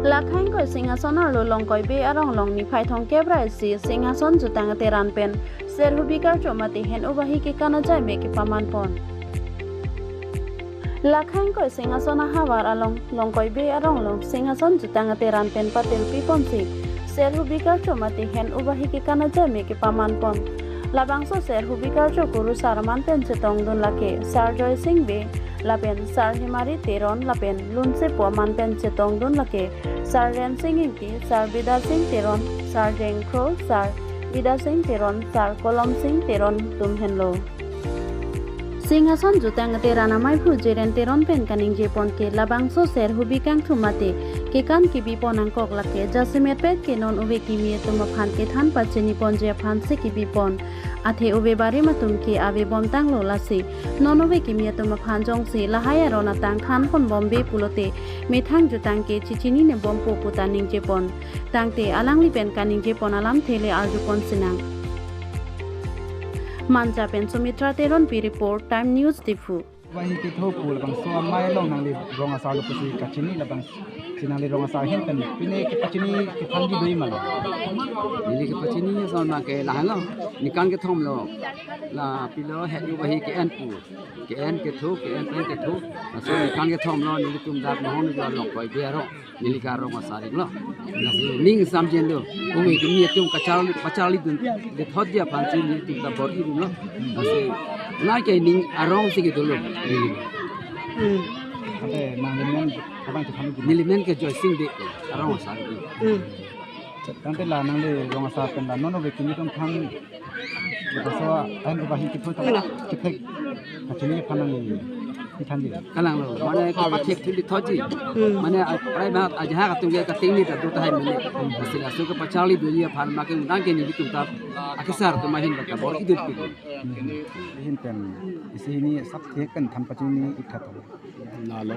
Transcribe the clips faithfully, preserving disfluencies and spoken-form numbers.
Lakhaingkoi Singhason arlo Longkoi Bey arong along niphai thomkep ra isi Singhason jutang ateran pen Ser Hubi Karcho mate Hen Ubahi kekan ajai me kepaman pon. Lakhaingkoi Singhason ahavar along Longkoi Bey arong along Singhason jutang ateran pen patel pi ponsi Ser Hubi Karcho mate Hen Ubahi kekan ajai me kepaman pon. Labangso Ser Hubi Karcho kurusar aman pen chetongdun lake Sar Joysing Bey lapen Sar Hemari Teron lapen lunsepo aman pen chetongdun lake Sar Rensing Ingti, Sar Bidasing Teron, Sar Jengkro, Sar Bidasing Teron, Sar Kolomsing Teron atum henlo. Singhason jutang ateran amei phu Jiren Teron pen kaningje pon ke labangso Ser Hubi kangthum mate kekan kebi pon angkok lake jasemet pet ke non ove kimi atum aphan kethan pachini ponji aphan si kebi pon. Athe ove barim atum ke ave bomtanglo, lasi non ove kimi atum aphan jongsi lahai aron atang than pon bombe pulote methang jutang ke chechinine bompo puta ningje pon. Tangte alangli pen kaningje pon alamthe le arju pon sinang. Manja pen Sumitra Teronpi report, Time News Diphu. Wahi ketho pu labangso amei along nangli rong asar lo pusi kachini, labangsi nangli rong asar ahin pen pine kepachini kethanji do-i ma lo? Neli kepachini ason abang ke lahenlo, ningkan kethom lo. La pilo Hen Ubahi ke-en pu. Ke-en ketho, ke-en pen ketho. Laso ningkan kethom lo nelitum dak Mahon Jor Longkoi Bey arong neli karong asar iklo. Lasi ning samjin do. Ove kimi atum kacharli, pacharlidun, dethotji aphansi nelitum ta bor-i dunlo. Lasi nai ke ning arongsi kedolo. Hmm. Ante nangli men abang chethan iklo? Neli men ke Joysing Bey, arong asar iklo. Hmm. Tangte la nangli rong asar pen la non ove kimi atum aphan, laso Hen Ubahi ketho ta kethek kachini aphan nangli thanji? Kalanglo, mane kepathek thuli thotji. Hmm. Mane a-, prai bang ajahak atum ke kating ni ta do tahai mane. Lasi laso kepacharli doji aphan make undang ke nelitum ta akesar atum ahin ta bor-i dunpi. Ahin pen isi hini sak thek pen than pachini ik tha to. Lalo,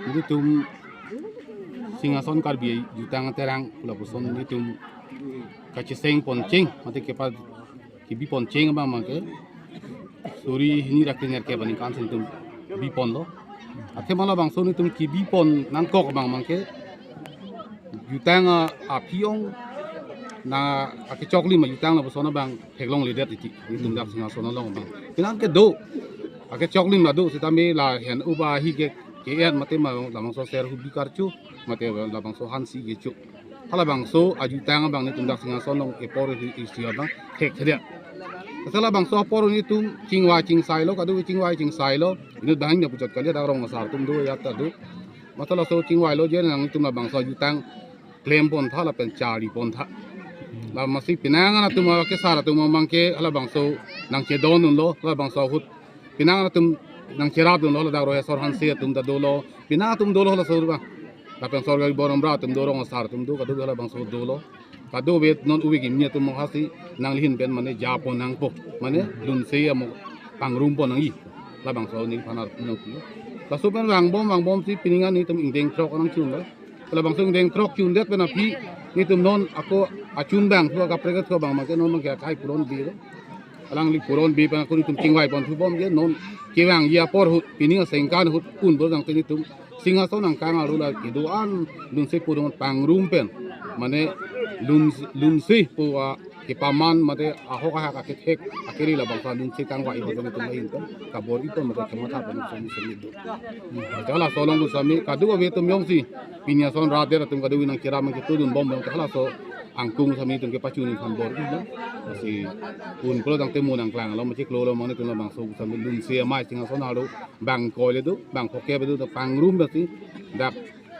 nelitum Singhason Karbi jutang aterang pu lapuson nelitum kacheseng poncheng mate kepa kebi poncheng abang abang ke suri hini ra kre nerkep aningkan si nelitum bi ponlo. Athema labangso nelitum kebi pon nangkok abang abang ke jutang a, aphi ong na akechoklim ajutang lapuson abang theklongledet titi nelitum dak Singhason along abang. Penang ke do, akechoklim la do, sitame la Hen Ubahi ke, ke-en mate ma labangso Ser Hubi Karcho mate labangso hansi kecho. Halabangso ajutang abang nelitum dak Singhason along epor isi abang thekthedet. Lasi labangso apor nelitum chingvai chingsailo, kadokave chingvai chingsailo. Inut banghini puchot kali, dak rong asar atum do, ajat ta do. Lasi laso chingvailo je nangtum labangso ajutang klem pon tha lapen charli pon tha. La masi penang atum akesar atum abang ke halabangso nangchedondunlo, halabangso ahut penang atum nangcherapdunlo, ladak Rohesor Hanse atum ta dolo, penang atum dolo laso abang. Lapen Sorgari Borom Bra atum do, rong asar atum do, kadokave halabangso dolo. Kadokave non ove kimi atum mo hasi nangli ahin pen mane ja pon nangpo, mane lunse amo pangrum pon nangji. Labangso neliphan arpu nangpi. Laso pen vangbom vangbomsi pining an nelitum ingdeng throk nangchunlo. Labangso ingdeng throk chundet pen aphi nelitum non ako achun abang thu, kaprek thu abang make non abang ke akai puron biro. Alangli puron bi pen ako nelitum chingvai pon thu bom ke non kevangji apor ahut, pining asengkan ahut un bor jangte nelitum Singhason angkang arlo la kedo-an lunse pudun pangrum pen, mane lun, lunse pu a kepaman mate ahok ahak akethek akeri labangso alunse kangvai pon nelitum ahin pen kabor-i pon mate kematha pon nelitum semi do. Mate halaso along pusitame kadokave atum jongsi pini ason rader atum kadokave nangcherap nangchetudun bom mate halaso angkung sami atum kepachuni aphan bor-ilo. Lasi un pulo tangte mo nangklanglo, machiklo lo, mane atum labangso sami lunse amei Singhason arlo bang koi le do, bang phokep le do, ta pangrum lasi dak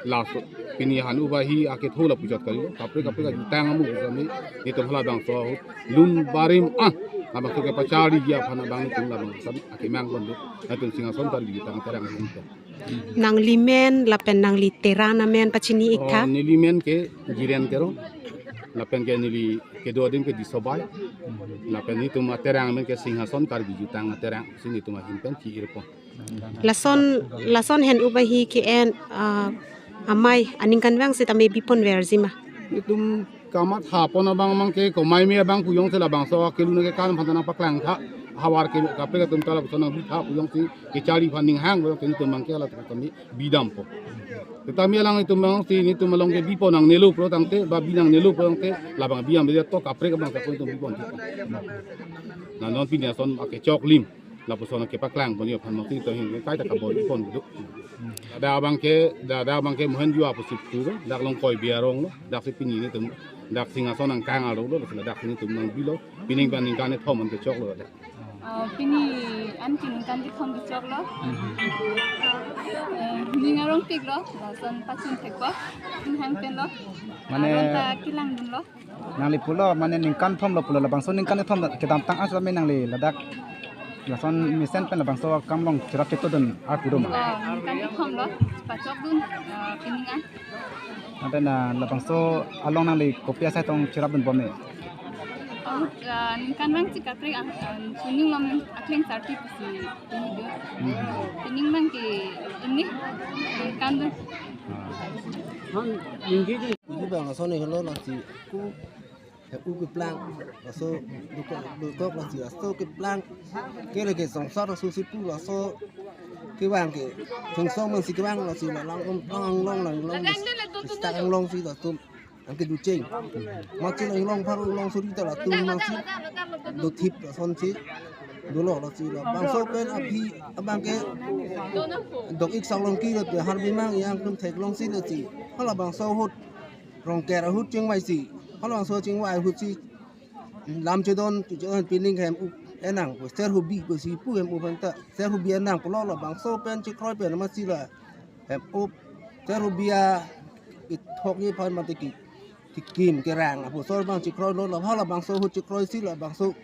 laso pini Hen Ubahi aketho la puchot kali, kaprek kaprek ajutang amu sami, nelitum halabangso ahut lun barim an labangso kepacharliji aphan abang nelitum labangso sami akemang pon do, nelitum Singhason Karbi jutang aterang ahin pen. Nangli men lapen nangli teran amen pachini ik tha. Oh, neli men ke Jiren Teron. Lapen ke neli kedo adim ke Disobai. Lapen nelitum aterang amen ke Singhason Karbi jutang aterang si nelitum ahin pen chi-ir pon. Lason, lason Hen Ubahi ke-en, ah, amei aningkanvang sitame bi ponverji ma? Nelitum kamatha pon abang abang ke komai me abang pu jongsi labangso kelun kekan aphan ta nangpaklang tha. Havar ke kaprek atum ta lapuson nangbi tha pu jongsi kecharli aphan ning hang pu jongsi netum abang ke halatum kami bidampo. Tetapi alanglitum abang si netum along ke bipo nangnelo pulo tangte, ba bi nangnelo pulo tangte, labang bi am to kaprek abang sa ko netum bipon. Na non pini ason akechok lim. Lapuson kepaklang pon yo aphan mati to hin kaita kabor pon do. Dak abang ke, dak, dak abang ke Mohenjo apo si pu, dak Longkoi Biarong lo, dak si pini netum, dak Singhason angkang alo lo, dak si netum nangbilo, pining abang ningkan kethom an kechoklo dak. Oh, pini an ke ningkan kethom kechoklo. Eh, ning arongpiklo, lason pachun thekpo, ning hang penlo. Mane aron ta kelangdunlo. Nangli pulo, mane ningkan thomlo pulo, labangso ningkan thom kedamtang asal me nangli ladak lason mesen pen labangso akam along cherap chetongdun ar pu do ma? Oh, ningkan kethomlo, pachokdun, eh, pining an. Ante na labangso along nangli kopi asai tong cherapdun bom ne? Oh, eh, ningkan vang si kaprek ang, ang suning lom akleng sarti pusi ini do. Hmm. Pining abang ke ini ningkan do. Ah. Ini bang ason ni kalau lasi ku, ya, u keplang, laso dokok, dokok lasi laso keplang. Kere ke songsar laso si pu laso kevang ke, songsong abang si kevang lasi la lang om, lang long, lang long, stak lang long si latum. Ang keducheng. Machi lang long phar long suri ta latum abang si. Dothip lason si. Dolo lasi labangso pen aphi abang ke. Dok-ik saklongki lo te Harbimang yang tum theklong si lasi. Halabangso ahut Rongker ahut chingvai si, halabangso chingvai ahut si, lam chedon, chedon pining hem-up enang, pu ser hubi pusi pu hem-up aphan ta, ser hubi enang pulo labangso pen chikroi pen masi la hem-up, ser hubi a ithok ye aphan mati ki, kikim kerang, apo sor abang chikroilo, la halabangso ahut chikroi si labangso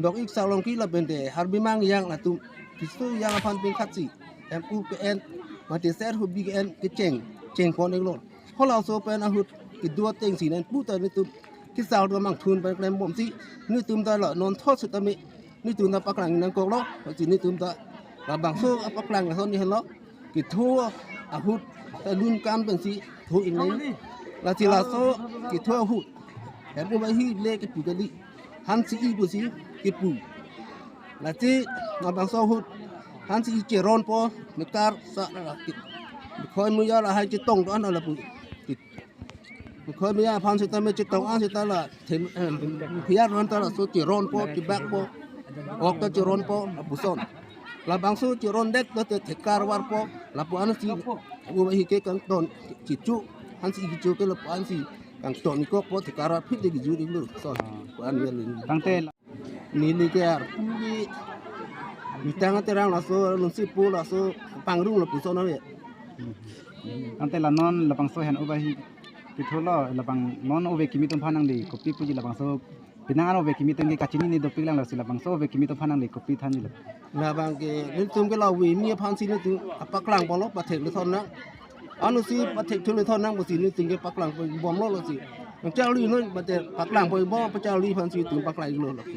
dok-ik saklongki lapen te Harbimang yang latum, kisu yang aphan pingkhat si, hem-up ke-en, mati ser hubi ke-en, kecheng, cheng pon-iklo. Halaso pen ahut kedo ateng si nangpu ta netum kesal ta mangthun pen klem bom si netum ta la non thot sitame netum ta paklang nangkoklo si netum ta labangso apaklang ason ni henlo ketho ahut ta lun kan pensi tho ingnei lasi laso ketho ahut hem-up ahi le kepu kali. Hansi-i pusi kipu. Lasi labangso ahut hansi-i cheronpo, mekar sa la ki. Khoi muya lahai chetong do-an lapu. Khoi muya aphan sitame chetong an sita la them, eh, phiar ron ta laso cheronpo, chebakpo. Ok ta cheronpo, lapuson. Labangso cheron det lo te thekar varpo, lapu ansi u ahi ke kangton chichu, hansi-i chichu ke lapu ansi kangton-ikkokpo thekar var phit de kiju diklo. Son, pu an wel. Tangte la- Neli ke arpu ke mitang aterang laso, lunsi pu laso, pangrung lapuson ave. Tangte la non labangso hen-up ahi kitholo, labang non ove kimi atum aphan nangli kopi puji labangso, penang an ove kimi atum ke kachinine dopik lang lasi labangso ove kimi atum aphan nangli kopi thanji lo? Labang ke netum ke la ove kimi aphan si netum apaklang bolo pathek le thon nang. Anu si pathek thun le thon nang pusi netum ke paklang bomlo lasi. Nang charli noi bate paklang bom, pacharli aphan si netum paklang lo lasi.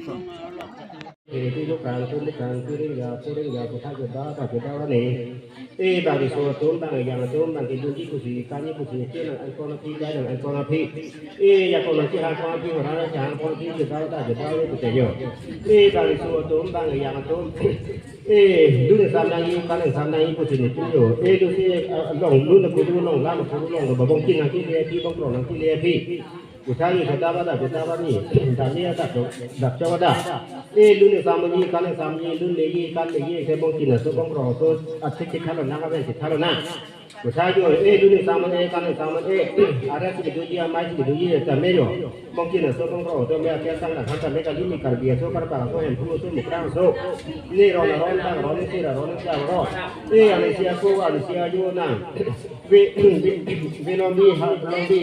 Eh, ti lo kang, tum kang, ti ring ya, pu ring ya, pu tha ke da, ta ke da wa ne. Eh, bang riso atum, bang yang atum, bang kedun ji pusi, kan ji pusi, ke nang angkon aphi, kai nang angkon aphi. Eh, ya kon nang si angkon aphi, hora nang si angkon aphi, ke da, ta ke da, le pute yo. Eh, bang riso atum, bang yang atum. Eh, dun sam nangji, kan sam nangji pusi netum yo. Eh, dun si, eh, long, dun kuru long, lam kuru long, ba bongkin nangkele aphi, bongkrok nangkele aphi. Uthai ni kata bada, kata bani, dan ni ada, dak coba dah. Eh, dun sam nangji, kan sam nangji, dun nangji, kan nangji, ke bongkin aso, bongkrok aso, athik thik thalo nang, aben thik thalo nang. Uthai yo, eh, dun sam nangji, kan sam nangji, eh, ada si doji, amai si doji, tame yo. Bongkin aso bongkrok atum ya kya sang dak han tame kali ni Karbi aso, Karpak aso, Hemphu aso, Mukrang aso. Ni ron ron tang ron, ni sira ron tang ron. Eh, ani si ako, ani si ayo nang. Bi, bi, bi nong bi, ha, nong bi.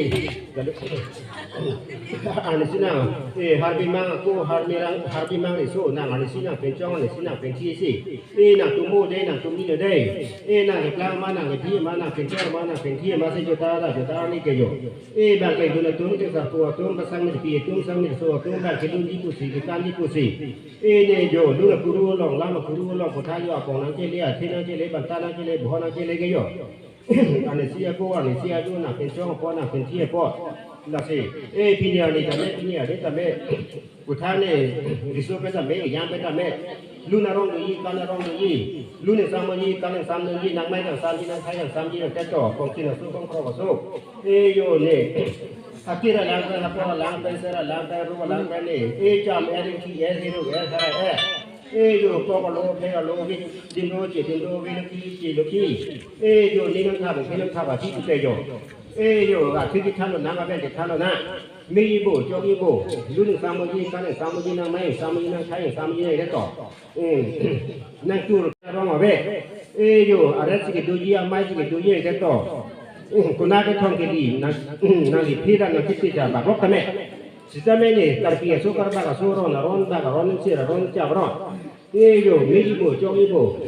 Ani si nang, eh, Harbimang ako, Harbimang, Harbimang riso nang, ani si nang penchong, ani si nang penchi si. Eh, nangtum mo dei, nangtum ni dei. Eh, nangkeplang ma, nangkephi ma, nangkengker ma, nangkengthi ma, si jota da, jota ni ke yo. Eh, bang kedun atum, kesarpo atum, pasang mirpi atum, sang mirso atum, bang kedun ji pusi, kekan ji pusi. Eh, ne yo, dun akuru along, lam akuru along, pu tha yo, akong nangkele, athe nangkele, banta nangkele, boho nangkele ke yo. Anisi ako, anisi ako, nangpinchong apot, nangpinthi apot. Lasi, eh, pini arni tame, pini arni tame. Kuthan ne, riso pen tame, ejang pen tame. Lun arong doji, kan arong doji. Lun ingsam doji, kan ingsam doji, nangmei kangsamji, nangkhei kangsamji, nangteto. Kongtin aso, kongkrok aso. Eh, yo ne. Akir alang pen, apor alang pen, ser alang pen, ru alang pen ne. Eh, cham, er, ingki, er, hiru, er, hara, er. Eh, yo, pok alo, phek alo, vi, dimlo, chedimlo, viloki, cheloki. Eh, yo, ning nangthap, phi nangthap, athi tu te yo. Eh, yo, athi kethan lonang, aben kethan lonang. Meji bo, chokji bo. Lun ingsam doji, kan ingsam doji, nangmei ingsam doji, nangkhei ingsam doji, nangteto. Hmm. Nangtur arong ave. Eh, yo, arat si kedoji, amei si kedoji, nangteto. Hmm. Konat kethom kedi, nang, hmm, nangli phira, nangkiti ja, baklok tame. Sitame ne, karpi aso, karbak aso, ron aron, bak aron, sir aron, chap aron. Eh, yo, meji bo, chokji bo.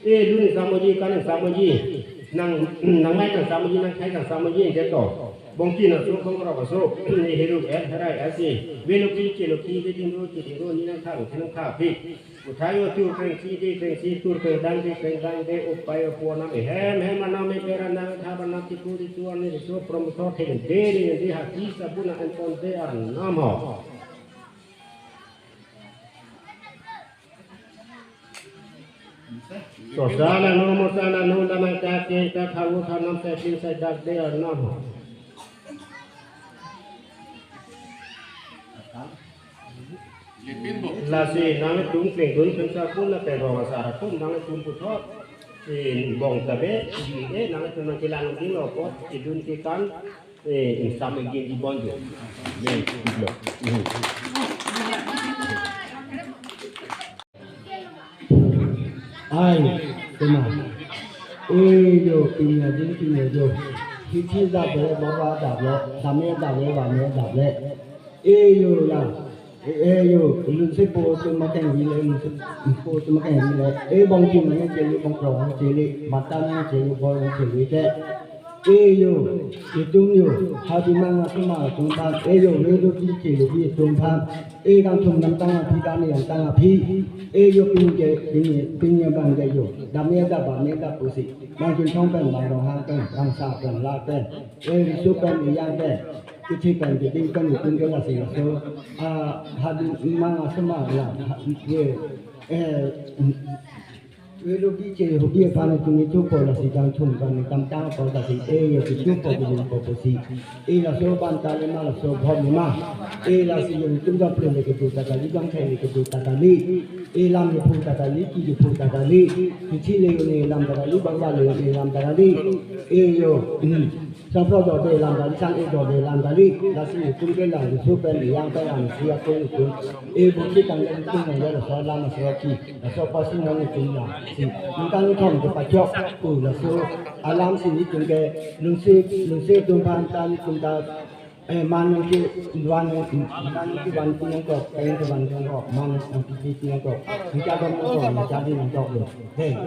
Eh, lun ingsam doji, kan ingsam doji. Nang, nangmei kangsam doji, nangkhei kangsam doji, nangteto. Bongtin aso, kongkrok aso. Eh, hiru, eh, herai, eh, si. Viloki, cheloki, vidimlo, chedimlo, ning nangthap, ning nangthap, phi. Kuthan yo, tur krengsi, de krengsi, tur krengdang, de krengdang, de upai apo anam, ehem hem anam, eper anam, ethap anam, tiku, titu, ani, riso, prom, so, theng, de, ne, de, haki, sabun, ampon, de, arnam ho. Sosa nano, mosa nano, damai ta, ke, ta, thawu, thanam, sepin, sedak, de, arnam ho. Lasi nangtum klengdun pensa pun lapen rong asar pun nangtum puthot. Eh, bong tabe, eh, nangtum nangkelang dinglo apot, kedun kekan, eh, ingsam ingdin di bong jo. Eh, di blo. Hmm. Ai, tema. Eh, yo, pinya din, pinya jo. Hithi dap le, baba dap le, same dap le, vame dap le. Eh, yo, la. Eh, eh, yo, lunse po tu makeng vile, lunse po tu makeng vile. Eh, bong kim ne chele, bong krong ne chele, mata ne chele, bol ne chele te. Eh, yo, itum yo, hadi mang asoma atum ta, eh, yo, veloki cheloki atum ta, eh, kangthum namtang aphi, kani namtang aphi, eh, yo, pin ke, pin, pin abang ke yo, dam ne dap, bam ne dap pusi, bang Chinthong pen, bang Ronghang pen, bang Sa pen, La pen, eh, Riso pen, Ejang pen, Kithi pen, Kiding pen, itum ke lasi laso, ah, hadi mang asoma la, ha, ye, eh, Veloki cheloki aphan itum itum po lasi kangthum kan tam tang po lasi, eh, yo, itum po itum po pusi. Eh, laso ban ta le ma, laso bhom le ma. Eh, lasi yo itum dam plun le kedo ta kali, dam thai le kedo ta kali. Eh, lam le phu ta kali, ki le phu ta kali. Kithi le yo ne lam ta kali, bang ba le yo ne lam ta kali. Eh, yo, hmm. Sang phrok dode lam kali, sang ik dode lam kali, lasi itum ke lang, Riso pen, Ejang pen, anisi atum itum. Eh, buki tang le itum nang le laso alam laso aki, laso apotsi nang itum lang. Si, ningkan nithom kepachok, pu laso alam si itum ke, lunse, lunse atum aphan ta itum ta, eh, man nang ke, van nang ke, man nang ke van nang kok, pen ke van nang kok, man nang ke van nang kok, ningkan nang kok, ningkan nang kok lo. Hei.